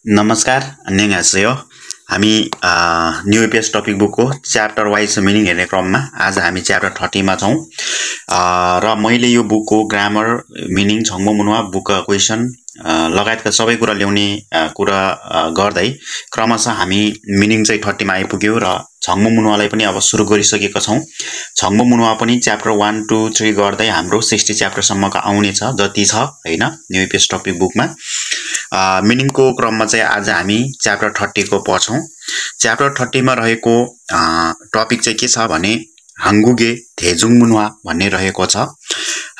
नमस्कार 안녕하세요 हामी new APS topic बुकको च्याप्टर वाइज मिनिङ हेर्ने क्रममा आज हामी च्याप्टर 30 मा छौं र मैले यो बुकको ग्रामर मिनिङ छङ्मो मुनुवा बुक क्वेशन लगायतका सबै कुरा ल्याउने कुरा गर्दै क्रमशः हामी मिनिङ चाहिँ 30 मा आइपुग्यो र छङ्मो मुनुवालाई पनि अब सुरु गरिसकेका छौं छङ्मो मुनुवा पनि च्याप्टर 1 2 3 गर्दै हाम्रो 60 च्याप्टर सम्मको आउने छ जति छ हैन न्यू एपिएस टपिक बुकमा मिनिङको क्रममा चाहिँ आज हामी च्याप्टर 30 को पढ्छौं च्याप्टर 30 मा रहेको टपिक चाहिँ के छ भने हाङ्गुगे थेजुङ मुनुवा भन्ने रहेको छ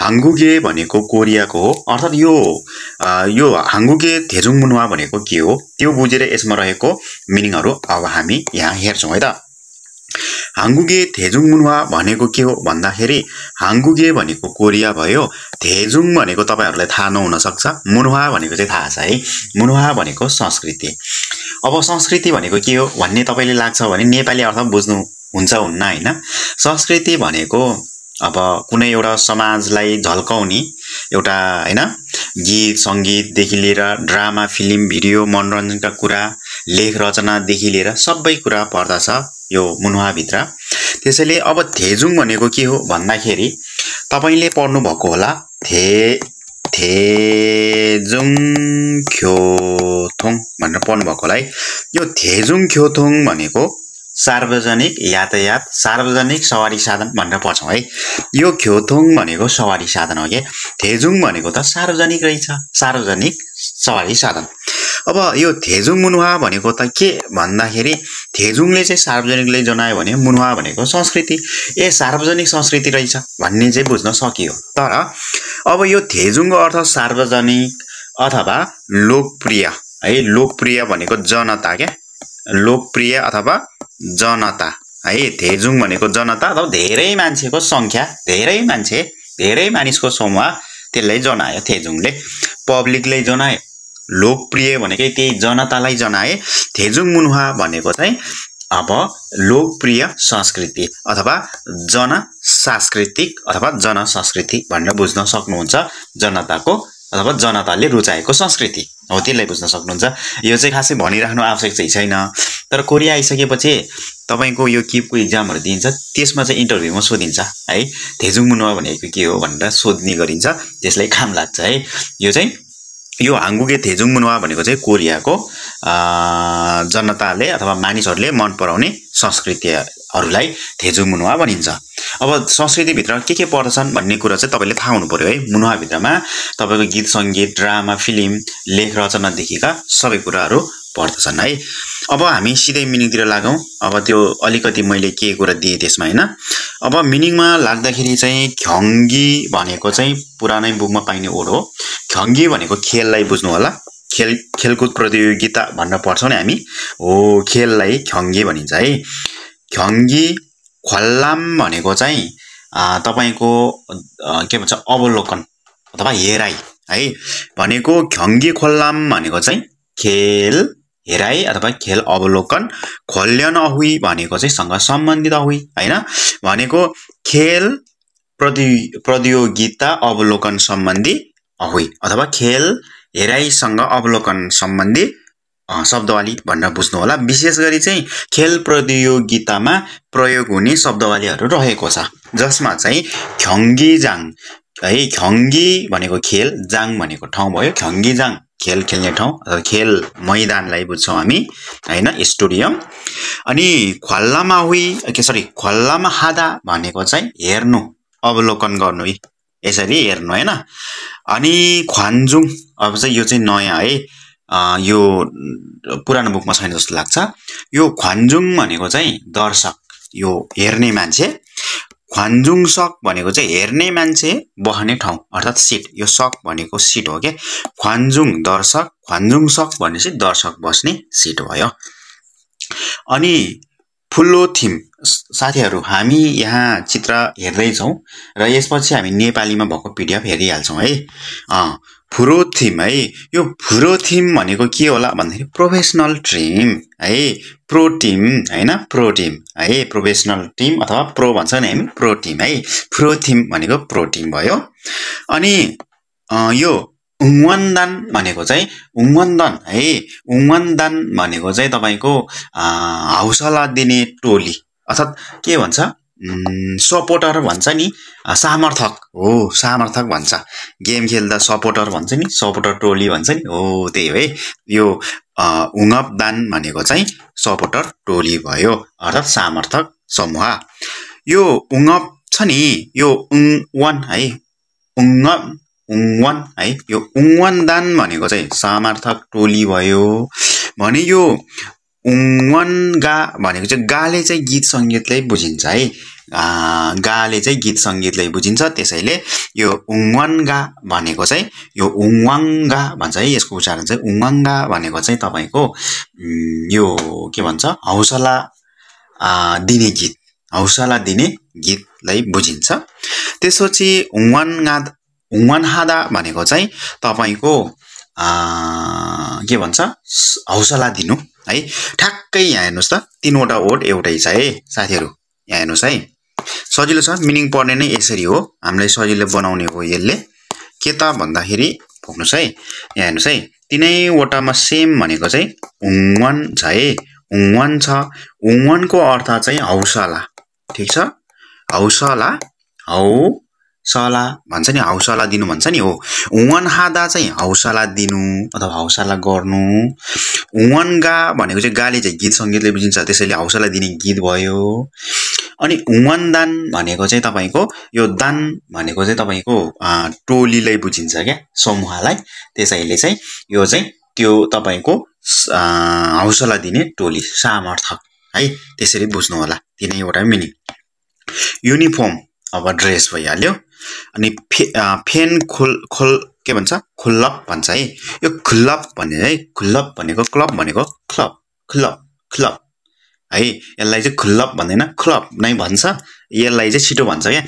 हाङ्गुगे भनेको कोरियाको हो अर्थात यो हाङ्गुगे थेजुङ मुनुवा भनेको के हो त्यो बुझेर यसमा रहेको मिनिङहरु अब हामी यहाँ हेर्छौं है त हाङ्गुगे थेजुङ मुनुवा भनेको के हो भन्दाखेरि हाङ्गुगे भनेको कोरिया भयो थेजुङ भनेको तपाईहरुलाई थाहा नहुन सक्छ मुनुवा भनेको चाहिँ थाहा छ है मुनुवा भनेको संस्कृति अब संस्कृति भनेको के हो भन्ने तपाईले लाग्छ भने नेपाली अर्थ बुझ्नु हुन्छ हुन्न हैन संस्कृति भनेको अब कुनै एउटा समाजलाई झल्काउने एउटा हैन गीत संगीत देखि लिएर ड्रामा फिल्म भिडियो मनोरञ्जनका कुरा लेख रचना देखि लिएर सबै कुरा पर्दछ यो मुनुवा भित्र त्यसैले अब थेजुङ भनेको के हो भन्दाखेरि तपाईले पढ्नु भएको होला थेजुङ ख्योथोङ भनेर पढ्नु भएको होला है यो थेजुङ ख्योथोङ भनेको सार्वजनिक यातायात सार्वजनिक सवारी साधन भनेर पढ्छौं है यो ख्योथोङ भनेको सवारी साधन हो के थेजुङ भनेको त सार्वजनिक रहेछ सार्वजनिक सवारी साधन अब यो थेजुङ मुनुवा भनेको त के भन्दाखेरि थेजुङले चाहिँ सार्वजनिकले जनायो भने मुनुवा भनेको संस्कृति सार्वजनिक संस्कृति रहेछ भन्ने चाहिँ बुझ्न सकियो तर अब यो थेजुङको अर्थ सार्वजनिक अथवा लोकप्रिय है लोकप्रिय भनेको जनता के लोकप्रिय अथवा जनता है थेजुङ भनेको जनता अथवा धेरै मान्छेको संख्या धेरै मानिसको समूह त्यसलाई जनायो थेजुङले पब्लिकले जनाए लोकप्रिय भनेकै त्यही जनतालाई जनाए थेजुङ मुनुवा भनेको चाहिँ अब लोकप्रिय संस्कृति अथवा जनसांस्कृतिक अथवा जनसंस्कृति भनेर बुझ्न सक्नुहुन्छ जनताको अथवा जनताले रुचाएको संस्कृति हो त्यसलाई बुझ्न सक्नुहुन्छ यो चाहिँ खासै भनिराख्नु आवश्यक चाहिँ छैन तर कोरिया आइसकेपछि तपाईको यो किपको एक्जामहरु दिन्छ त्यसमा चाहिँ इन्टरभ्युमा सोधिन्छ है थेजुङ मुनुवा भनेको के हो भनेर सोध्ने गरिन्छ त्यसलाई काम लाग्छ है यो चाहिँ यो हाङ्गुगे थेजुङ मुनुवा भनेको चाहिँ कोरियाको जनताले अथवा मानिसहरुले मन पराउने संस्कृतिहरुलाई थेजुङ मुनुवा भनिन्छ अब संस्कृति भित्र के पर्दछन् भन्ने कुरा चाहिँ तपाईले थाहा हुनु पर्यो है मुनुवा भित्रमा तपाईको गीत संगीत ड्रामा फिल्म लेख रचना देखिका सबै कुराहरु पर्दछन् है अब हामी सिधै मिनिङतिर लागौं अब त्यो अलिकति मैले के कुरा दिए त्यसमा हैन अब मिनिङमा लाग्दाखेरि चाहिँ ख्यङ्गी भनेको चाहिँ पुरानै बुकमा पाइने वर्ड हो ख्यङ्गी भनेको खेललाई बुझ्नु होला खेलकुद प्रतियोगिता भन्न पर्छौं नि हामी हो खेललाई ख्यङ्गी भनिन्छ है ख्यङ्गी ख्वाल्लाम भनेको चाहिँ तपाईको के भन्छ अवलोकन अथवा हेराइ है भनेको ख्यङ्गी ख्वाल्लाम भनेको चाहिँ खेल हेराइ अथवा खेल अवलोकन ख्वाल्यन अहुइ भनेको चाहिँ सँग सम्बन्धित अहुइ हैन भनेको खेल प्रतियोगिता अवलोकन सम्बन्धी अहुइ अथवा खेल हेराइसँग अवलोकन सम्बन्धी शब्दवाली भनेर बुझ्नु होला विशेष गरी चाहिँ खेल प्रतियोगितामा प्रयोग हुने शब्दवालीहरु रहेको छ जसमा चाहिँ ख्यङ्गी जाङ है ख्यङ्गी भनेको खेल जाङ भनेको ठाउँ भयो ख्यङ्गी जाङ खेल खेल्ने ठाउँ अथवा खेल मैदानलाई बुझ्छौं हामी हैन स्टेडियम अनि ख्वाल्लामा हुइ ख्वाल्लामा हादा भनेको चाहिँ हेर्नु अवलोकन गर्नु यसरी हेर्नु हैन अनि ख्वान्जुङ अब चाहिँ यो चाहिँ नयाँ है यो पुरानो बुकमा छैन जस्तो लाग्छ यो ख्वान्जुङ भनेको चाहिँ दर्शक यो हेर्ने मान्छे ख्वान्जुङ सक भनेको चाहिँ हेर्ने मान्छे बस्ने ठाउँ अर्थात सीट यो सक भनेको सीट हो के ख्वान्जुङ दर्शक ख्वान्जुङ सक भनेपछि दर्शक बस्ने सीट भयो अनि फुल्लो थिम साथीहरु हामी यहाँ चित्र हेर्दै छौं र यसपछि हामी नेपालीमा भएको पीडीएफ हेरिहाल्छौं है फुरो थिम है यो फुरो थिम भनेको के होला भन्दाखेरि प्रोफेसनल टिम है प्रो टिम हैन प्रो टिम है प्रोफेसनल टिम अथवा प्रो भन्छ नि हामी प्रो टिम है फुरो थिम भनेको प्रो टिम भयो अनि यो उङ्वन्दान भनेको चाहिँ उङ्वन्दन है उङ्वन्दान भनेको चाहिँ तपाईको हौसला दिने टोली अर्थात् के भन्छ सपोर्टर भन्छ नि समर्थक हो समर्थक भन्छ गेम खेल्दा सपोर्टर भन्छ नि सपोर्टर टोली भन्छ नि हो त्यही हो है यो उङ्वन्दान भनेको चाहिँ सपोर्टर टोली भयो अर्थात् समर्थक समूह यो उङ्वप छ नि यो उङ्वन है उङ्वन है यो उङ्वन्दान भनेको चाहिँ समर्थक टोली भयो भने यो उङ्वनगा भनेको चाहिँ गाले चाहिँ गीत संगीतलाई बुझिन्छ है गाले चाहिँ गीत संगीतलाई बुझिन्छ त्यसैले यो उङ्वनगा भनेको चाहिँ यो उङ्वाङ्गा भन्छ है यसको उच्चारण चाहिँ उङ्वाङ्गा भनेको चाहिँ तपाईको यो के भन्छ हौसला दिने गीत हौसला दिने गीतलाई बुझिन्छ त्यसपछि उङ्वनहादा भनेको चाहिँ तपाईको के भन्छ हौसला दिनु है ठ्याक्कै यहाँ हेर्नुस् त तीनवटा वर्ड एउटै छ है साथीहरु यहाँ हेर्नुस् है सजिलो छ मिनिङ पढ्ने नै यसरी हो हामीलाई सजिलो बनाउने हो यसले के त भन्दाखेरि फोक्नुस् है यहाँ हेर्नुस् है तीनैवटामा सेम भनेको चाहिँ उङ्वन छ है उङ्वन छ उङ्वनको अर्थ चाहिँ हौसला ठीक छ हौसला हौसला भन्छ नि हौसला दिनु भन्छ नि हो उङ्वनहादा चाहिँ हौसला दिनु अथवा हौसला गर्नु उङ्वनगा भनेको चाहिँ गाले चाहिँ गीत संगीतले बुझिन्छ त्यसैले हौसला दिने गीत भयो अनि उङ्वन्दान भनेको चाहिँ तपाईको यो दान भनेको चाहिँ तपाईको टोलीलाई बुझिन्छ के समूहलाई त्यसैले चाहिँ यो चाहिँ त्यो तपाईको हौसला दिने टोली समर्थक है त्यसरी बुझ्नु होला तीनैवटा मिनिङ युनिफर्म अब ड्रेस भइहाल्यो अनि फेन खोल के भन्छ खुल्लप भन्छ है यो खुल्लप भन्ने है खुल्लप भनेको क्लब भनेको क्लब क्लब क्लब है यसलाई चाहिँ खुल्लप भन्दैन क्लब नै भन्छ यसलाई चाहिँ छिटो भन्छ के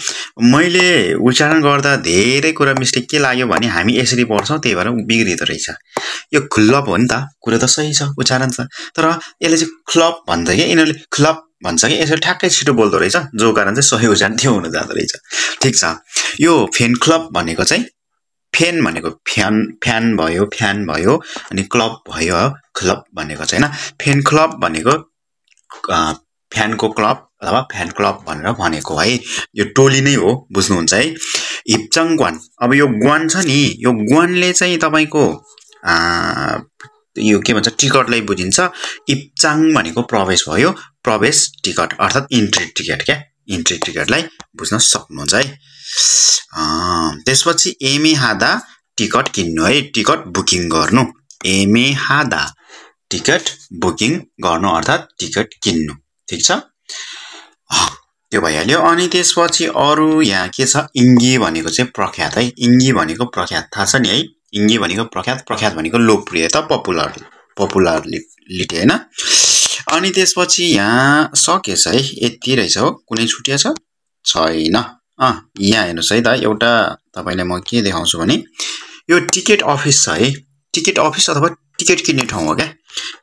मैले उच्चारण गर्दा धेरै कुरा मिस्टेक के लाग्यो भने हामी यसरी पढ्छौं त्यही भएर बिग्रिदो रहेछ यो खुल्लप हो नि त कुरा त सही छ उच्चारण छ तर यसले चाहिँ क्लब भन्छ के यिनीहरुले क्लब भन्छ कि यसरी ठ्याक्कै छिटो बोल्दो रहेछ जो कारण चाहिँ सही उच्चारण त्यो हुन जाँदो रहेछ ठीक छ यो फेन क्लब भनेको चाहिँ फेन भनेको फ्यान भयो अनि क्लब भयो क्लब भनेको चाहिँ हैन फेन क्लब भनेको फ्यानको क्लब अथवा फ्यान क्लब भनेर भनेको है यो टोली नै हो बुझ्नुहुन्छ है इप्चङ ग्वान अब यो ग्वान छ नि यो ग्वानले चाहिँ तपाईको यो के भन्छ टिकटलाई बुझिन्छ इप्चाङ भनेको प्रवेश भयो प्रवेश टिकट अर्थात् इन्ट्री टिकट के इन्ट्री टिकटलाई बुझ्न सक्नुहुन्छ है त्यसपछि एमे हादा टिकट किन्नु है टिकट बुकिङ गर्नु एमे हादा टिकट बुकिङ गर्नु अर्थात् टिकट किन्नु ठीक छ त्यो भइहाल्यो अनि त्यसपछि अरु यहाँ के छ इङ्गी भनेको चाहिँ प्रख्यात है इङ्गी भनेको प्रख्यात थाहा छ नि है इङ्गी भनेको प्रख्यात भनेको लोकप्रियता पपुलरिटी हैन अनि त्यसपछि यहाँ सकेछ है यति रहेछ हो कुनै छुटिया छ छैन यहाँ हेर्नुस् है त एउटा तपाईलाई म के देखाउँछु भने यो टिकट अफिस छ है टिकट अफिस अथवा टिकट किन्ने ठाउँ हो के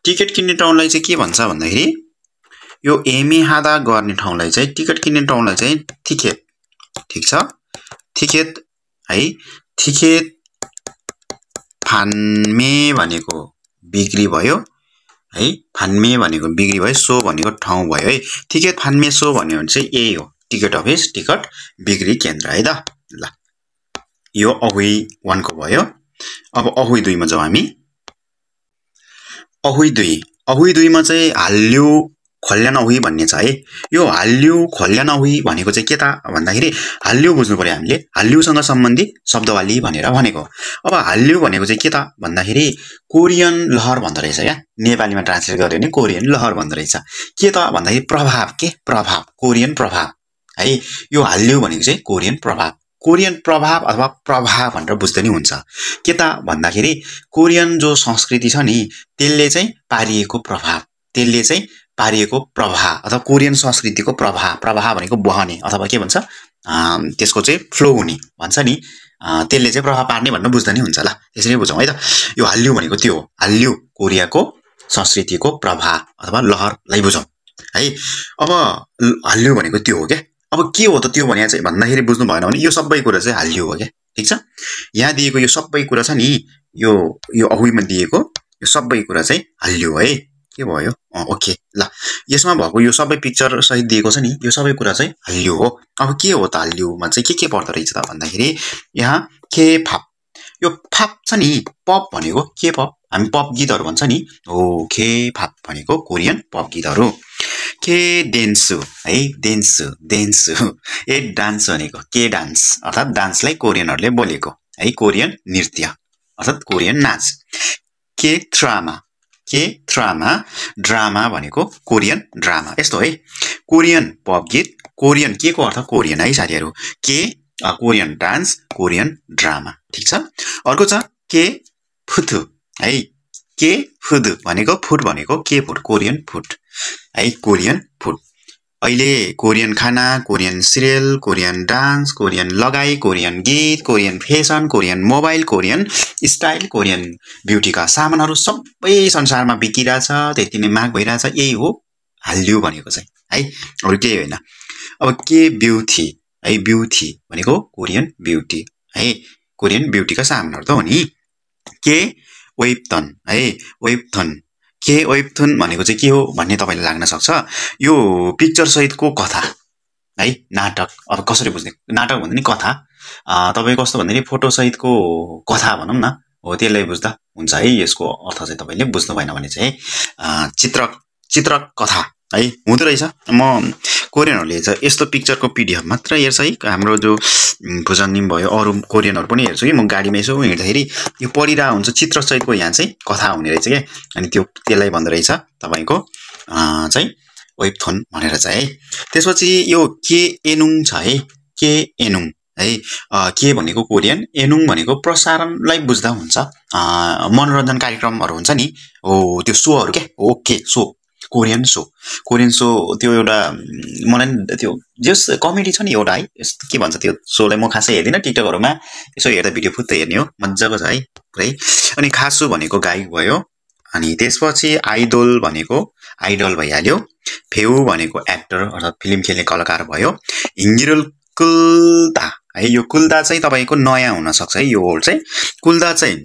टिकट किन्ने ठाउँलाई चाहिँ के भन्छ भन्दाखेरि यो एमे हादा गर्ने ठाउँलाई चाहिँ टिकट किन्ने ठाउँलाई चाहिँ थिखेत ठीक छ थिखेत है थिखेत फान्मे भनेको बिक्री भयो है फान्मे भनेको बिक्री भयो सो भनेको ठाउँ भयो है थिखेत फान्मे सो भन्यो भने चाहिँ यही हो टिकट अफिस टिकट बिक्री केन्द्र है त ल यो अहुई 1 को भयो अब अहुई 2 मा जाऊ हामी अहुई 2 मा चाहिँ हाल्यु खोल्यान अहुई भन्ने छ है यो हाल्यु खोल्यान अहुई भनेको चाहिँ के त भन्दाखेरि हाल्यु बुझ्नु पर्यो हामीले हाल्युसँग सम्बन्धित शब्दवाली भनेर भनेको अब हाल्यु भनेको चाहिँ के त भन्दाखेरि कोरियन लहर भन्दो रहेछ क्या नेपालीमा ट्रान्सलेट गर्यो भने कोरियन लहर भन्दो रहेछ के त भन्दाखेरि प्रभाव कोरियन प्रभाव है यो हाल्यु भनेको चाहिँ कोरियन प्रभाव अथवा प्रभाव भनेर बुझ्दै नि हुन्छ के त भन्दाखेरि कोरियन जो संस्कृति छ नि त्यसले चाहिँ पारिएको प्रभाव अथवा कोरियन संस्कृतिको प्रभाव भनेको बहने अथवा के भन्छ त्यसको चाहिँ फ्लो हुने भन्छ नि त्यसले चाहिँ प्रभाव पार्ने भनेर बुझ्दै नि हुन्छ ल त्यसरी बुझौं है त यो हाल्यु भनेको त्यो हो हाल्यु कोरियाको संस्कृतिको प्रभाव अथवा लहरलाई बुझौं है अब हाल्यु भनेको त्यो हो के अब के हो त त्यो भने चाहिँ भन्दाखेरि बुझ्नु भएन भने यो सबै कुरा चाहिँ हाल्यु हो के ठीक छ यहाँ दिएको यो सबै कुरा छ नि यो अहुइमा दिएको यो सबै कुरा चाहिँ हल्लियो है के भयो ओके ल यसमा भएको यो सबै पिक्चर सहित दिएको छ नि यो सबै कुरा चाहिँ हल्लियो हो अब के हो त हल्लियोमा चाहिँ के पर्दो रहेछ त भन्दाखेरि यहाँ के फाप यो फाप छ नि पप भनेको के पप हामी पप गीतहरु भन्छ नि हो के फाप भनेको कोरियन पप गीतहरु के डेन्सु है डेन्सु ए डान्स भनेको के डान्स अर्थात डान्सलाई कोरियनहरुले बोलेको है कोरियन नृत्य अर्थात कोरियन नाच के ड्रामा ड्रामा भनेको कोरियन ड्रामा यस्तो है कोरियन पप गीत कोरियन के को अर्थ कोरियन है साथीहरु के कोरियन डान्स कोरियन ड्रामा ठीक छ अर्को छ के फुथु है के फुड भनेको फुड भनेको के फुड कोरियन फुड है कोरियन फुड अहिले कोरियन खाना Korean serial Korean dance Korean लगाई कोरियन गीत Korean fashion Korean mobile Korean style Korean ब्युटीका सामानहरु सबै संसारमा बिकिरहेछ त्यति नै माग भइरहेछ यही हो हल्लियो भनेको चाहिँ है अरु केही हैन अब के ब्युटी है ब्युटी भनेको कोरियन ब्युटी है कोरियन ब्युटीका सामानहरु त हो नि के वेबटन है वेबटन के वेबटन भनेको चाहिँ के हो भन्ने तपाईलाई लाग्न सक्छ यो पिक्चर सहितको कथा है नाटक अब कसरी बुझ्ने नाटक भन्दा नि कथा तपाई कस्तो भन्दाखेरि फोटो सहितको कथा भनौं न हो त्यसलाई बुझ्दा हुन्छ है यसको अर्थ चाहिँ तपाईले बुझ्नु भएन भने चाहिँ चित्र कथा है हुँदै रहेछ म कोरियनहरुले चाहिँ यस्तो पिक्चरको पीडीएफ मात्र हेर्छ है हाम्रो जो भुजनिम भयो अरु कोरियनहरु पनि हेर्छु कि म गाडीमा यसो हिँड्दाखेरि यो पढिरा हुन्छ चित्र सहितको यहाँ चाहिँ कथा हुने रहेछ के अनि त्यसलाई भन्दो रहेछ तपाईको चाहिँ वेबथोन भनेर चाहिँ है त्यसपछि यो के एनुङ छ है के एनुङ है के भनेको कोरियन एनुङ भनेको प्रसारणलाई बुझ्दा हुन्छ मनोरञ्जन कार्यक्रमहरु हुन्छ नि हो त्यो शोहरु के ओके शो कोरियन शो त्यो एउटा मलाई त्यो जस कमेडी छ नि एउटा है के भन्छ त्यो शोलाई म खासै हेर्दिन टिकटकहरुमा यसो हेर्दा भिडियो फुत्तै हेर्ने हो मज्जाको छ है पुरै अनि खासु भनेको गायक भयो अनि त्यसपछि आइडल भनेको आइडल भइहाल्यो फेउ भनेको एक्टर अर्थात फिल्म खेल्ने कलाकार भयो हिङ्गिरल कुल्दा है यो कुल्दा चाहिँ तपाईको नयाँ हुन सक्छ है यो वर्ड चाहिँ कुल्दा चाहिँ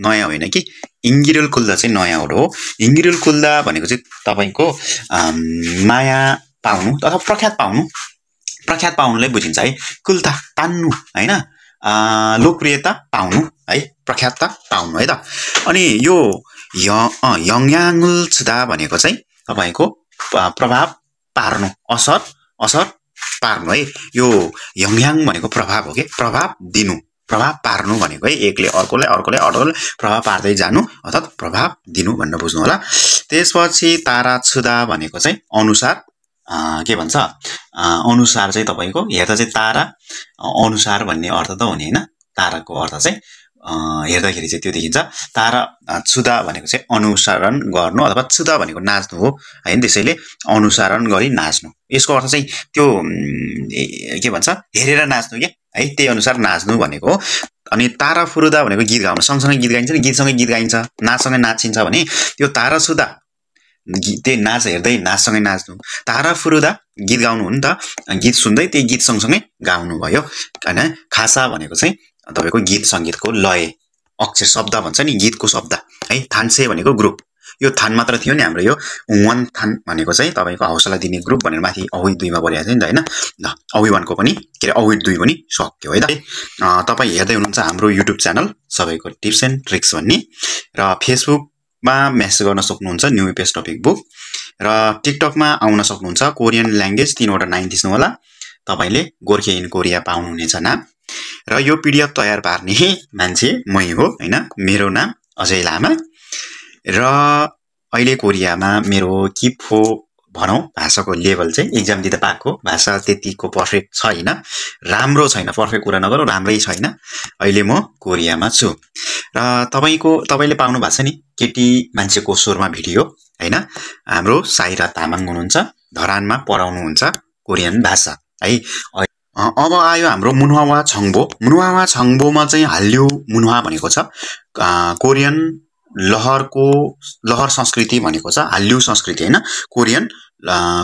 नयाँ होइन कि इंगिरल कुल्दा चाहिँ नयाँ वर्ड हो इंगिरल कुल्दा भनेको चाहिँ तपाईको माया पाउनु अथवा प्रख्यात पाउनुलाई बुझिन्छ है कुल्ता तान्नु हैन लोकप्रियता पाउनु है प्रख्यातता पाउनु है त अनि यो यङयाङल छुदा भनेको चाहिँ तपाईको प्रभाव पार्नु असर पार्नु है यो यङयाङ भनेको प्रभाव हो के प्रभाव दिनु प्रभाव पार्नु भनेको है एकले अर्कोले प्रभाव पार्दै जानु अर्थात प्रभाव दिनु भनेर बुझ्नु होला त्यसपछि तारा छुदा भनेको चाहिँ अनुसार के भन्छ अनुसार चाहिँ तपाईको हेर्दा चाहिँ तारा अनुसार भन्ने अर्थ त हुने हैन ताराको अर्थ चाहिँ हेर्दाखेरि चाहिँ त्यो देखिन्छ तारा छुदा भनेको चाहिँ अनुसरण गर्नु अथवा छुदा भनेको नाच्नु हो हैन त्यसैले अनुसरण गरी नाच्नु यसको अर्थ चाहिँ त्यो के भन्छ हेरेर नाच्नु के है त्यही अनुसार नाच्नु भनेको हो अनि तारा फुरुदा भनेको गीत गाउनु सँगसँगै गीत गाइन्छ नि गीतसँगै गीत गाइन्छ नाचसँगै नाचिन्छ भने त्यो तारा छुदा त्यही नाच हेर्दै नाचसँगै नाच्नु तारा फुरुदा गीत गाउनु हो नि त गीत सुन्दै त्यही गीत सँगसँगै गाउनु भयो हैन खासा भनेको चाहिँ तपाईको गीत संगीतको लय अक्षर शब्द भन्छ नि गीतको शब्द है थान्से भनेको ग्रुप यो थान मात्र थियो नि हाम्रो यो वन थान भनेको चाहिँ तपाईको हौसला दिने ग्रुप भनेर माथि अवि 2 मा पढिएको थियो नि त हैन ल अवि 1 को पनि के अवि 2 पनि सक्यो है त तपाई हेर्दै हुनुहुन्छ हाम्रो युट्युब च्यानल सबैको टिप्स एन्ड ट्रिक्स भन्ने र फेसबुक मा मेसेज गर्न सक्नुहुन्छ न्यू पेज टपिक बुक र टिकटक मा आउन सक्नुहुन्छ कोरियन ल्याङ्ग्वेज 3 वटा 9 थिच्नु होला तपाईले गोर्खे इन कोरिया पाउनु हुनेछ नाम र यो पीडीएफ तयार पार्ने मान्छे मै हो हैन मेरो नाम अजय लामा र अहिले कोरियामा मेरो किफो भनौं भाषाको लेभल चाहिँ एक्जाम दिँदा पाएको भाषा त्यतिको पर्फेक्ट छैन राम्रो छैन पर्फेक्ट कुरा नगरौँ राम्रै छैन अहिले म कोरियामा छु र तपाईले पाउनु भएको छ नि केटी मान्छेको स्वरमा भिडियो हैन हाम्रो साइरा तामाङ हुनुहुन्छ धरानमा पढाउनु हुन्छ कोरियन भाषा है अब आयो हाम्रो मुनहावा छंगबोमा चाहिँ हाल्यु मुनहा भनेको छ कोरियन लहर संस्कृति भनेको छ हाल्यु संस्कृति हैन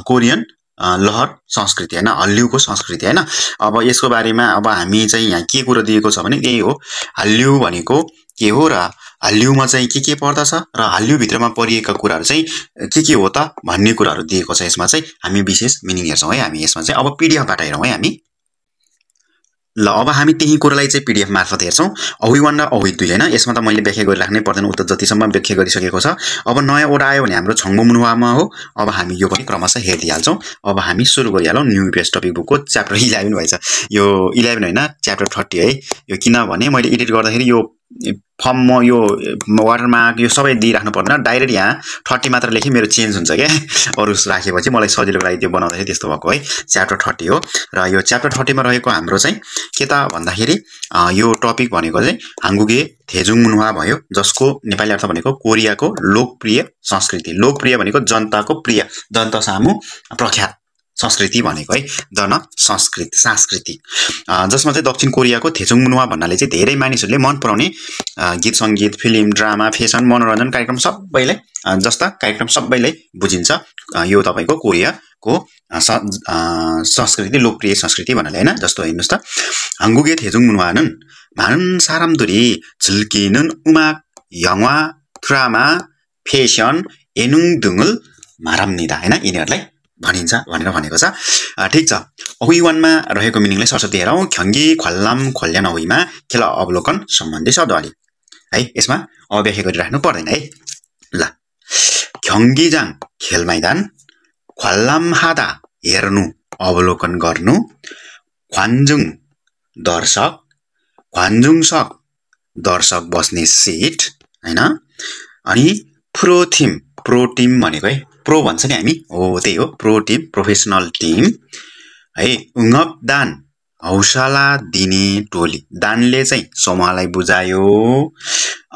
कोरियन लहर संस्कृति हैन, हल्ल्युको संस्कृति हैन। अब यसको बारेमा अब हामी चाहिँ यहाँ के कुरा दिएको छ भने यही हो, हल्ल्यु भनेको के हो र हल्ल्युमा चाहिँ के पर्दछ र हल्ल्यु भित्रमा परिएका कुराहरु चाहिँ के हो त भन्ने कुराहरु दिएको छ। यसमा चाहिँ हामी विशेष मिनिङ हेर्छौं है। हामी यसमा चाहिँ अब पीडीएफ बाट हेरौं है हामी। ल अब हामी त्यही कुरालाई चाहिँ पीडीएफ मार्फत हेर्छौं। अवी 1 र अवी 2 हैन, यसमा त मैले व्याख्या गरिराख्नै पर्दैन, उक्त जतिसम्म व्याख्या गरिसकेको छ। अब नयाँ वडा आयो भने हाम्रो छंगो मुनुवामा हो। अब हामी यो पनि क्रमशः हेर्दिहाल्छौं। अब हामी सुरु गरिहालौं। न्यू पेज टपिक बुकको च्याप्टर 11 भएछ। यो 11 हैन, च्याप्टर 30 है। यो किनभने मैले एडिट गर्दाखेरि यो फर्म म यो वाटरमार्क यो सबै दिइराख्नु पर्दैन, डाइरेक्ट यहाँ 30 मात्र लेखे मेरो चेन्ज हुन्छ के। अरु राखेपछि मलाई सजिलोको लागि त्यो बनाउँदाखेरि त्यस्तो भएको है। च्याप्टर 30 हो र यो च्याप्टर 30 मा रहेको हाम्रो चाहिँ के त भन्दाखेरि यो टपिक भनेको चाहिँ हाङ्गुगे थेजुङ मुन्वा भयो, जसको नेपाली अर्थ भनेको कोरियाको लोकप्रिय संस्कृति। लोकप्रिय भनेको जनताको प्रिय, जनता सामु प्रख्यात संस्कृति भनेको है, जन संस्कृति जसमा चाहिँ दक्षिण कोरियाको थेजुङ मुन्वा भन्नाले चाहिँ धेरै मानिसहरूले मन पराउने गीत संगीत, फिल्म, ड्रामा, फेसन, मनोरञ्जन कार्यक्रम सबैलाई जस्ता कार्यक्रम सबैलाई बुझिन्छ। यो तपाईको कोरियाको संस्कृति लोकप्रिय संस्कृति भन्नाले हैन। जस्तो हेर्नुस् त, हाङ्गुगे थेजुङ मुन्वा는 많은 사람들이 즐기는 음악, 영화, 드라마, फेसन, 예능 등을 말합니다 हैन। यिनीहरुलाई भनिन्छ भनेर भनेको छ। ठीक छ। अवी 1 मा रहेको मिनिङलाई सरस्वती हेरौं। 경기 관람 관련 어휘मा खेल अवलोकन सम्बन्धी शब्दावली है। यसमा व्याख्या गरिराख्नु पर्दैन है। ल, 경기장 खेलमैदान, 관람하다 हेर्नु अवलोकन गर्नु, 관중 दर्शक, 관중석 दर्शक बस्ने सीट हैन। अनि प्रो टिम भनेको है, प्रो भन्छ नि हामी हो, त्यही हो प्रो टिम, प्रोफेसनल टिम है। उङपदान हौसला दिने टोली, दानले चाहिँ समूहलाई बुझायो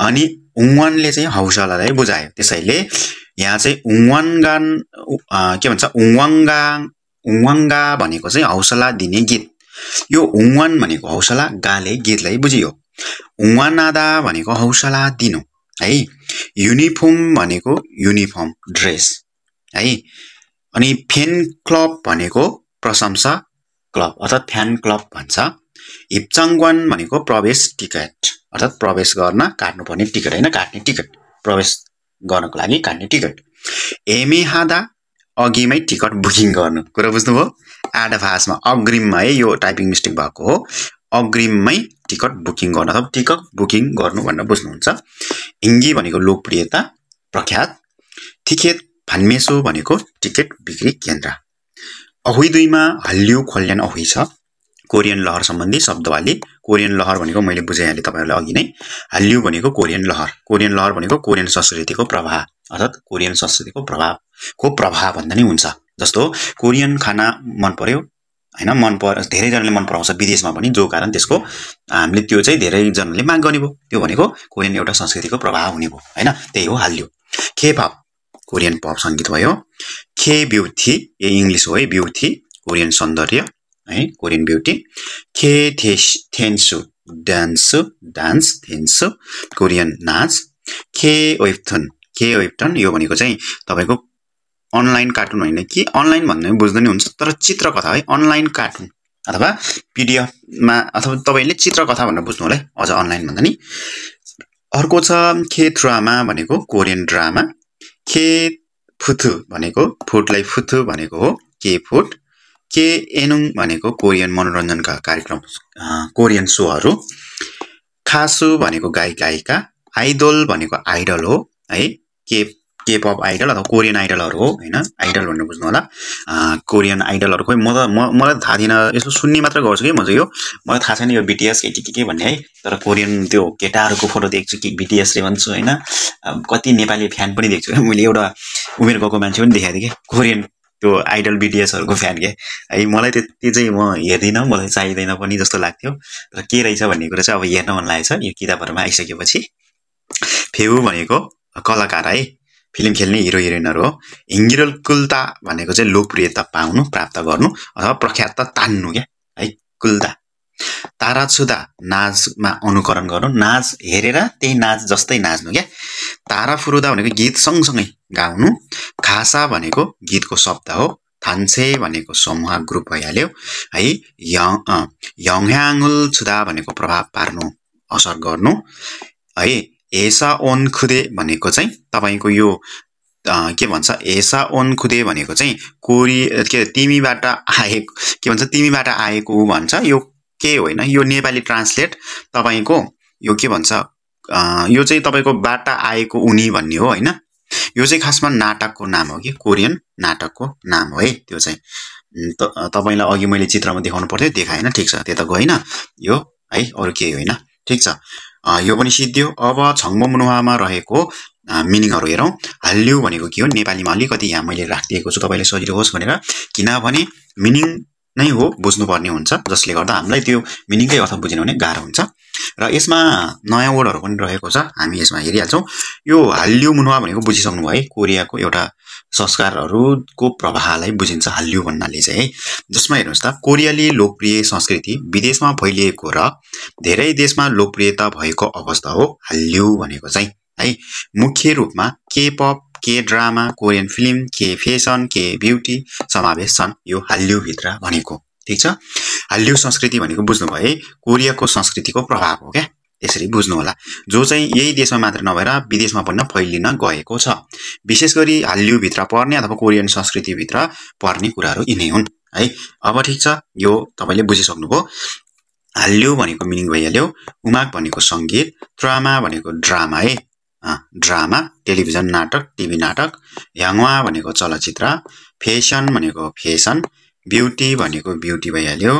अनि उङवानले चाहिँ हौसलालाई बुझायो। त्यसैले यहाँ चाहिँ उङवानगान के भन्छ, उङवाङ्गा भनेको चाहिँ हौसला दिने गीत। यो उङवान भनेको हौसला, गाले गीतलाई बुझियो। उङवानादा भनेको हौसला दिनु है। युनिफर्म भनेको युनिफर्म ड्रेस है। अनि फ्यान क्लब भनेको प्रशंसा क्लब अर्थात फ्यान क्लब भन्छ। हिप्चाङवान भनेको प्रवेश टिकट अर्थात प्रवेश गर्न काट्नुपर्ने टिकट हैन, काट्ने टिकट, प्रवेश गर्नको लागि काट्ने टिकट। एमेहादा अघिमै टिकट बुकिङ गर्नु, कुरा बुझ्नुभयो। आडभासमा अग्रिममा है, यो टाइपिङ मिस्टेक भएको हो। अग्रिममै टिकट बुकिङ गर्न अथवा टिकट बुकिङ गर्नु भनेर बुझ्नुहुन्छ। इङ्गी भनेको लोकप्रियता प्रख्यात। थिखेत फान्मेसो भनेको टिकट बिक्री केन्द्र। अहुई 2 मा हल्ल्यु खोल्यान अहुई छ, कोरियन लहर सम्बन्धी शब्दावली। कोरियन लहर भनेको मैले बुझाइहालेँ तपाईहरुलाई अघि नै। हल्ल्यु भनेको कोरियन लहर, कोरियन लहर भनेको कोरियन संस्कृतिको प्रभाव अर्थात कोरियन संस्कृतिको प्रभाव भन्दा नि हुन्छ। जस्तो कोरियन खाना मन पर्यो हैन, धेरै जनाले मन पराउँछ विदेशमा पनि, जो कारण त्यसको हामीले त्यो चाहिँ धेरै जनाले माग गर्ने भयो। त्यो भनेको कोरियन एउटा संस्कृतिको प्रभाव हुने भयो हैन, त्यही हो हल्ल्यु। केपॉप कोरियन पप संगीत भयो। के ब्युटी ए इंग्लिश हो है, ब्युटी कोरियन सौन्दर्य है, कोरियन ब्युटी। के थेन्सु डान्स थेन्सु कोरियन नाच। के वेबटन यो भनेको चाहिँ तपाईको अनलाइन कार्टुन हैन कि, अनलाइन भन्ने बुझ्दै नि हुन्छ तर चित्रकथा है, अनलाइन कार्टुन अथवा पीडीएफ मा अथवा तपाईले चित्रकथा भनेर बुझ्नु होला है, अझ अनलाइन भन्दा नि। अर्को छ के ड्रामा भनेको कोरियन ड्रामा। के फुथु भनेको फुटलाई फुथु भनेको हो, के फुट। के एनुङ भनेको कोरियन मनोरञ्जनका कार्यक्रम, कोरियन शोहरू। खासु भनेको गायक गायिका। आइडल भनेको आइडल हो है, के पप आइडल अथवा कोरियन आइडलहरु हो हैन, आइडल भनेर बुझ्नु होला। कोरियन आइडलहरु खोइ मलाई थाहा थिएन, यसो सुन्ने मात्र गर्छु के म चाहिँ, यो मलाई थाहा छैन यो बीटीएस के भन्ने है। तर कोरियन त्यो केटाहरुको फोटो देख्छु कि बीटीएस रे भन्छु हैन, कति नेपाली फ्यान पनि देख्छु। मैले एउटा उमेर गएको मान्छे पनि देखाएको थिएँ के, कोरियन त्यो आइडल बीटीएसहरुको फ्यान के है। मलाई त्यति चाहिँ म हेर्दिन, मलाई चाहिदैन पनि जस्तो लाग्थ्यो। तर के रहेछ भन्ने कुरा चाहिँ अब हेर्न मन लागेछ यो किताबहरुमा आइसकेपछि। फेउ भनेको कलाकार है, फिल्म खेल्ने हिरो हिरोइनहरु हो। हिङ्गिरकुल्ता भनेको चाहिँ लोकप्रियता पाउनु, प्राप्त गर्नु अथवा प्रख्यातता तान्नु के है, कुल्ता। ताराछुदा नाचमा अनुकरण गर्नु, नाच हेरेर त्यही नाच जस्तै नाच्नु के। तारा फुरुदा भनेको गीत सँगसँगै गाउनु। खासा भनेको गीतको शब्द हो। थान्छे भनेको समूह ग्रुप भइहाल्यो है यङह्याङल छुदा भनेको प्रभाव पार्नु असर गर्नु है एसा ओन खुदे भनेको चाहिँ तपाईको यो के भन्छ एसा ओन खुदे भनेको चाहिँ तिमीबाट आएको के भन्छ तिमीबाट आएको भन्छ यो के होइन यो नेपाली ट्रान्सलेट तपाईको यो के भन्छ यो चाहिँ तपाईको बाट आएको उनी भन्ने हो हैन यो चाहिँ खासमा नाटकको नाम हो कि कोरियन नाटकको नाम हो है त्यो चाहिँ तपाईलाई अघि मैले चित्रमा देखाउनु पर्थ्यो देखाएन ठीक छ त्यो त गएन यो है अरु केही होइन ठीक छ यो पनि सिद्धियो अब छङ्मो मुनुवामा रहेको मिनिङहरु हेरौं हल्ल्यु भनेको के हो नेपालीमा अलिकति यहाँ मैले राखिदिएको छु तपाईले सजिलो होस् भनेर किनभने मिनिङ नै हो बुझ्नु पर्ने हुन्छ जसले गर्दा हामीलाई त्यो मिनिङकै अर्थ बुझिन भने गाह्रो हुन्छ र यसमा नयाँ वर्डहरु पनि रहेको छ हामी यसमा हेरिहाल्छौं यो हल्ल्यु मुनुवा भनेको बुझिसक्नु भयो कोरियाको एउटा संस्कारहरुको प्रभावलाई बुझिन्छ हल्ल्यु भन्नाले चाहिँ है जसमा हेर्नुस् त कोरियाली लोकप्रिय संस्कृति विदेशमा फैलिएको र धेरै देशमा लोकप्रियता भएको अवस्था हो हल्ल्यु भनेको चाहिँ है मुख्य रूपमा के-पप के ड्रामा कोरियन फिल्म के फेसन के ब्युटी समावेश छन् यो हल्ल्यु भित्र भनेको ठीक छ हल्ल्यु संस्कृति भनेको बुझ्नु भए कोरियाको संस्कृतिको प्रभाव हो के त्यसरी बुझ्नु होला जो चाहिँ यही देशमा मात्र नभएर विदेशमा पनि फैलिन गएको छ विशेष गरी हल्ल्यु भित्र पर्ने अथवा कोरियन संस्कृति भित्र पर्ने कुराहरु यिनै हुन् है अब ठीक छ यो तपाईले बुझिसक्नुभयो हल्ल्यु भनेको मिनिङ भइहाल्यो उमाक भनेको संगीत ड्रामा भनेको ड्रामा है ड्रामा टेलिभिजन नाटक टिभी नाटक याङवा भनेको चलचित्र फेसन भनेको फेसन ब्युटी भनेको ब्युटी भइहाल्यो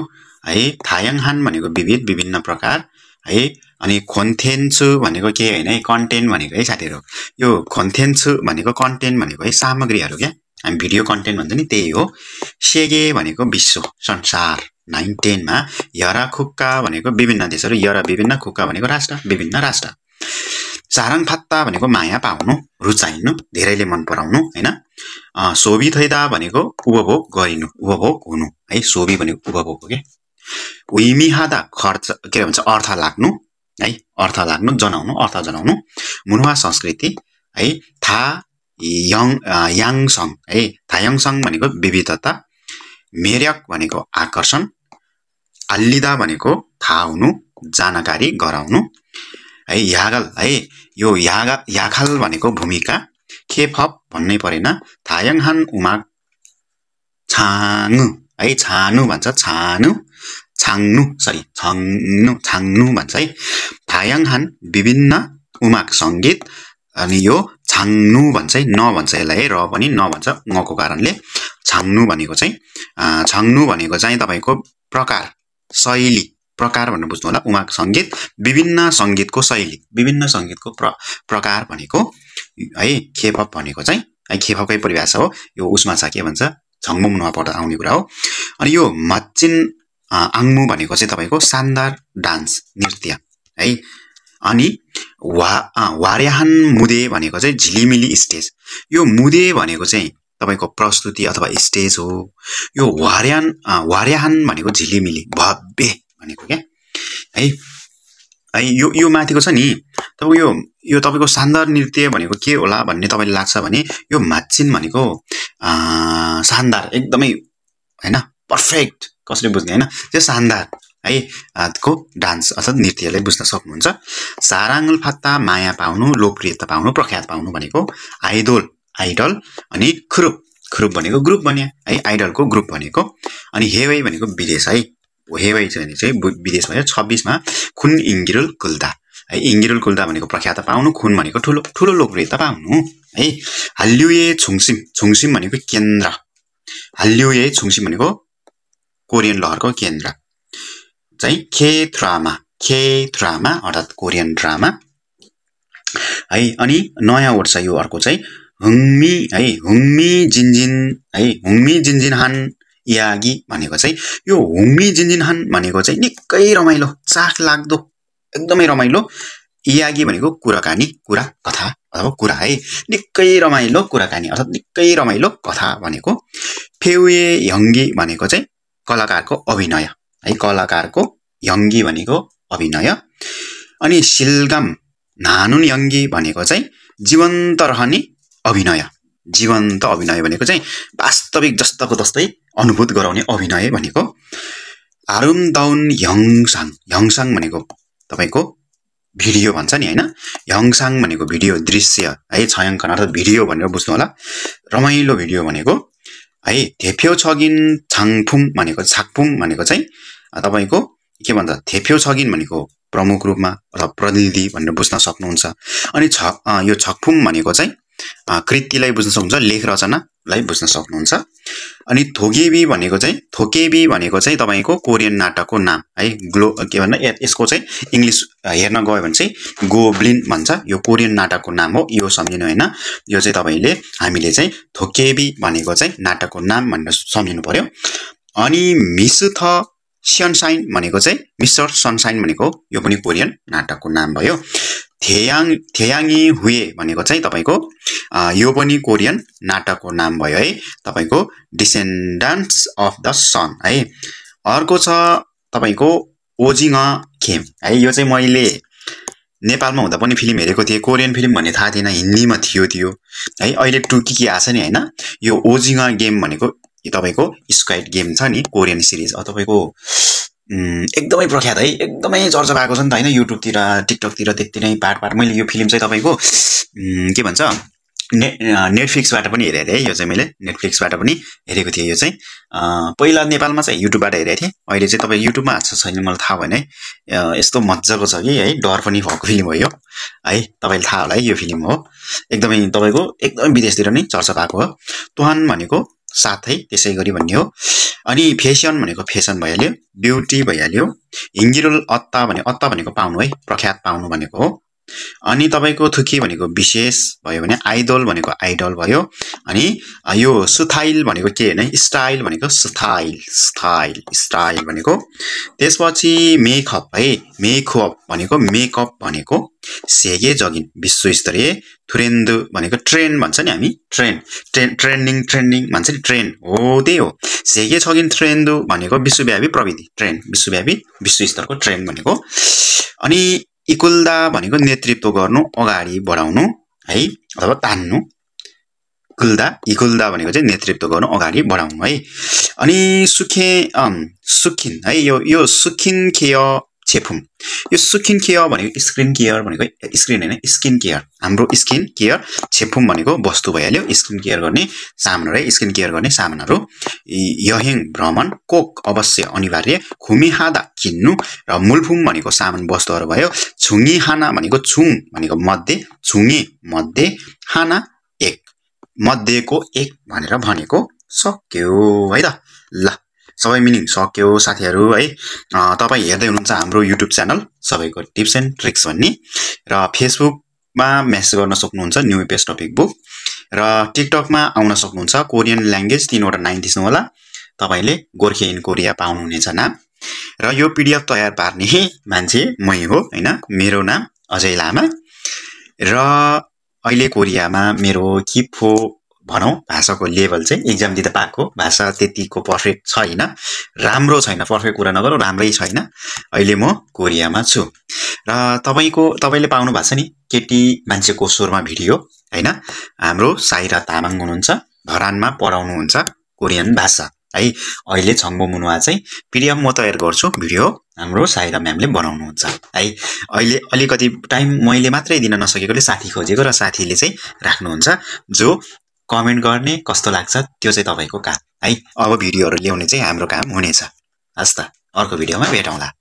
है थायङहान भनेको विभिन्न प्रकार है अनि खोन्थेन्छु भनेको के हैन है कन्टेन्ट भनेको है साथीहरु यो खोन्थेन्छु भनेको कन्टेन्ट भनेको है सामग्रीहरु के हामी भिडियो कन्टेन्ट भन्छ नि त्यही हो सेगे भनेको विश्व संसार 9-10 मा यराखुक्का भनेको विभिन्न देशहरु यरा विभिन्न खुक्का भनेको राष्ट्र विभिन्न राष्ट्र सारङफात्ता भनेको माया पाउनु रुचाइनु धेरैले मन पराउनु हैन सोभी थैदा भनेको उपभोग गरिनु उपभोग हुनु है सोभी भनेको उपभोग हो के उइमिहादा खर्च के भन्छ अर्थ लाग्नु है अर्थ लाग्नु जनाउनु अर्थ जनाउनु मुनुवा संस्कृति है था याङसङ है थायङसङ भनेको विविधता मेर्यक भनेको आकर्षण अल्लिदा भनेको थाहा हुनु जानकारी गराउनु है यागल है यो याखाल भनेको भूमिका खेफप भन्नै परेन थायङहान उमाक छाङु है छानु भन्छ छाङ्नु भन्छ है थायङहान विभिन्न उमाक संगीत अनि यो छाङ्नु भन्छ है न भन्छ यसलाई है र पनि न भन्छ ngको कारणले छाङ्नु भनेको चाहिँ तपाईको प्रकार शैली प्रकार भनेर बुझ्नु होला उमाक संगीत विभिन्न संगीतको शैली विभिन्न संगीतको प्रकार भनेको है खेपप भनेको चाहिँ है खेपपकै परिभाषा हो यो उसमा छ के भन्छ छङ्मो मुनुवा पढ्दा आउने कुरा हो अनि यो मच्चिन आङमु भनेको चाहिँ तपाईको शानदार डान्स नृत्य है अनि वार्याहान मुदे भनेको चाहिँ झिलिमिली स्टेज यो मुदे भनेको चाहिँ तपाईको प्रस्तुति अथवा स्टेज हो यो वार्याहान भनेको झिलिमिली भव्य भनेको के है यो माथिको छ नि तपाईको यो तपाईको शानदार नृत्य भनेको के होला भन्ने तपाईलाई लाग्छ भने यो माच्चिन भनेको शानदार एकदमै हैन पर्फेक्ट कसले बुझ्ने हैन त्यो शानदार है को डान्स अथवा नृत्यलाई बुझ्न सक्नुहुन्छ साराङल फात्ता माया पाउनु लोकप्रियता पाउनु प्रख्यात पाउनु भनेको आइडल अनि खुरुप भनेको ग्रुप बन्या है आइडलको ग्रुप भनेको अनि हेवै भनेको विदेश है हेवै चाहिँ विदेश भयो 26 मा खुन इंगिरुल कुल्दा है इंगिरुल कुल्दा भनेको प्रख्यात पाउनु खुन भनेको ठुलो लोकप्रियता पाउनु है हल्ल्युए छुङसिम भनेको केन्द्र हल्ल्युए छुङसिम भनेको कोरियन लहरको केन्द्र चाहिँ के-ड्रामा अर्थात कोरियन ड्रामा है अनि नयाँ वर्ड छ यो अर्को चाहिँ हुङमी जिन्जिन हान यागी भनेको चाहिँ यो हुङमी जिन्जिन हान भनेको चाहिँ निकै रमाइलो चाख लाग्दो एकदमै रमाइलो यागी भनेको कुराकानी कथा अथवा कुरा है निकै रमाइलो कुराकानी अर्थात निकै रमाइलो कथा भनेको फेउए यङ्गी भनेको चाहिँ कलाकारको अभिनय है कलाकारको यङ्गी भनेको अभिनय अनि सिलगम नानुन यङ्गी भनेको चाहिँ जीवन्त रहने अभिनय जीवन्त अभिनय भनेको चाहिँ वास्तविक जस्तोको तस्तै अनुभूत गराउने अभिनय भनेको। आरुमदाउन ह्योङसाङ भनेको तपाईको भिडियो भन्छ नि हैन, ह्योङसाङ भनेको भिडियो दृश्य है, छायाङ्कन अर्थात् भिडियो भनेर बुझ्नु होला। रमाइलो भिडियो भनेको है। थेप्यो छगिन छाङफुम भनेको छाकफुम भनेको चाहिँ तपाईको के भन्छ, थेप्यो छगिन भनेको प्रमुख रूपमा अथवा प्रतिनिधि भनेर बुझ्न सक्नुहुन्छ। अनि यो छकफुम भनेको चाहिँ कृतिलाई बुझ्न सक्नुहुन्छ, लेख रचनालाई बुझ्न सक्नुहुन्छ। अनि थोकेबी भनेको चाहिँ तपाईको कोरियन नाटकको नाम है। के भन्दा यसको चाहिँ इंग्लिश हेर्न गयो भने चाहिँ गोब्लिन भन्छ। यो कोरियन नाटकको नाम हो, यो सम्झिनु हैन। यो चाहिँ तपाईले हामीले चाहिँ थोकेबी भनेको चाहिँ नाटकको नाम भनेर सम्झिनु पर्यो। अनि मिसथ सनशाइन भनेको चाहिँ मिस्टर सनशाइन भनेको यो पनि कोरियन नाटकको नाम भयो। थेयाङी हुए भनेको चाहिँ तपाईको यो पनि कोरियन नाटकको नाम भयो है, तपाईको डिसेन्डेन्ट्स अफ द सन है। अर्को छ तपाईको ओजिङ खेम है। यो चाहिँ मैले नेपालमा हुँदा पनि फिल्म हेरेको थिएँ, कोरियन फिल्म भन्ने थाहा थिएन, हिन्दीमा थियो त्यो है। अहिले टुकी आछ नि हैन। यो ओजिङ गेम भनेको तपाईको स्क्वाड गेम छ नि, कोरियन सिरिज तपाईको एकदमै प्रख्यात है, एकदमै चर्चा भएको छ नि त हैन, युट्युब तिर टिकटक तिर त्यति नै पार्ट। मैले यो फिल्म चाहिँ तपाईको के भन्छ नेटफ्लिक्सबाट पनि हेरेको थिएँ है। यो चाहिँ मैले नेटफ्लिक्सबाट पनि हेरेको थिएँ। यो चाहिँ पहिला नेपालमा चाहिँ युट्युबबाट हेरेको थिएँ, अहिले चाहिँ तपाईँ युट्युबमा छ छैन मलाई थाहा भएन है। यस्तो मजाको छ कि है, डर पनि भएको फिल्म हो यो है, तपाईलाई थाहा होला है। यो फिल्म हो एकदमै तपाईको एकदमै विदेशतिर नै चर्चा भएको हो। तुहान भनेको साथै त्यसै गरी भन्ने हो। अनि फेसन भनेको फेसन भइहाल्यो, ब्युटी भइहाल्यो। हिङ्गिरोल अत्ता भनेको पाउनु है, प्रख्यात पाउनु भनेको हो। अनि तपाईको थुकी भनेको विशेष भयो भने आइडल भनेको आइडल भयो। अनि यो सुथाइल भनेको के हैन, स्टाइल भनेको स्टाइल भनेको। त्यसपछि मेकअप है, मेकअप भनेको सेगे जगिन विश्वस्तरीय। थुरेन्द भनेको ट्रेन्ड भन्छ नि हामी, ट्रेन्डिङ भन्छ नि, ट्रेन्ड हो त्यही हो। सेगे छगिन ट्रेन्ड भनेको विश्वव्यापी प्रविधि, ट्रेन्ड विश्वव्यापी विश्वस्तरको ट्रेन्ड भनेको। अनि इकुल्दा भनेको नेतृत्व गर्नु, अगाडि बढाउनु है अथवा तान्नु। इकुल्दा भनेको चाहिँ नेतृत्व गर्नु, अगाडि बढाउनु है। अनि सुखिन है, यो सुखिन खेय छेफुम। यो सुखिन खेय भनेको स्किन केयर भनेको, स्किन हैन स्किन केयर, हाम्रो स्किन केयर। छेफुम भनेको वस्तु भइहाल्यो, स्किन केयर गर्ने सामानहरु है, स्किन केयर गर्ने सामानहरु। यहेङ भ्रमण, कोक अवश्य अनिवार्य। खुमिहादा किन्नु र मुलफुम भनेको सामान वस्तुहरु भयो। छुङी हाना भनेको छुङ भनेको मध्ये, छुङे मध्ये, हाना एक, मध्येको एक भनेर भनेको सक्यो है त। ल सबै मिनिङ सक्यो साथीहरु है। तपाई हेर्दै हुनुहुन्छ हाम्रो युट्युब च्यानल सबैको टिप्स एन्ड ट्रिक्स भन्ने, र फेसबुकमा मेसेज गर्न सक्नुहुन्छ न्यू पेज टपिक बुक, र टिकटकमा आउन सक्नुहुन्छ कोरियन ल्याङ्ग्वेज 3 वटा 9 दिनु होला। तपाईले गोर्खे इन कोरिया पाउनुहुनेछ नाम। र यो पीडीएफ तयार पार्ने मान्छे मै हो हैन, मेरो नाम अजय लामा। र अहिले कोरियामा मेरो किपो भनौं भाषाको लेभल चाहिँ एक्जाम दिँदा पाएको, भाषा त्यतिको पर्फेक्ट छैन, राम्रो छैन, पर्फेक्ट कुरा नगरौँ, राम्रै छैन। अहिले म कोरियामा छु। र तपाईले पाउनु भएको छ नि केटी मान्छेको स्वरमा भिडियो हैन। हाम्रो साइरा तामाङ हुनुहुन्छ, धरानमा पढाउनुहुन्छ कोरियन भाषा है। अहिले छङ्बो मुनुवा चाहिँ पीडीएफ म तयार गर्छु, भिडियो हाम्रो साइरा म्यामले बनाउनुहुन्छ है। अहिले अलिकति टाइम मैले मात्रै दिन नसकेकोले साथी खोजेको, र साथीले चाहिँ राख्नुहुन्छ जो कमेन्ट गर्ने कस्तो लाग्छ त्यो चाहिँ तपाईको काम है। अब भिडियोहरु ल्याउने चाहिँ हाम्रो काम हुनेछ। हस् त, अर्को भिडियोमा भेटौँला।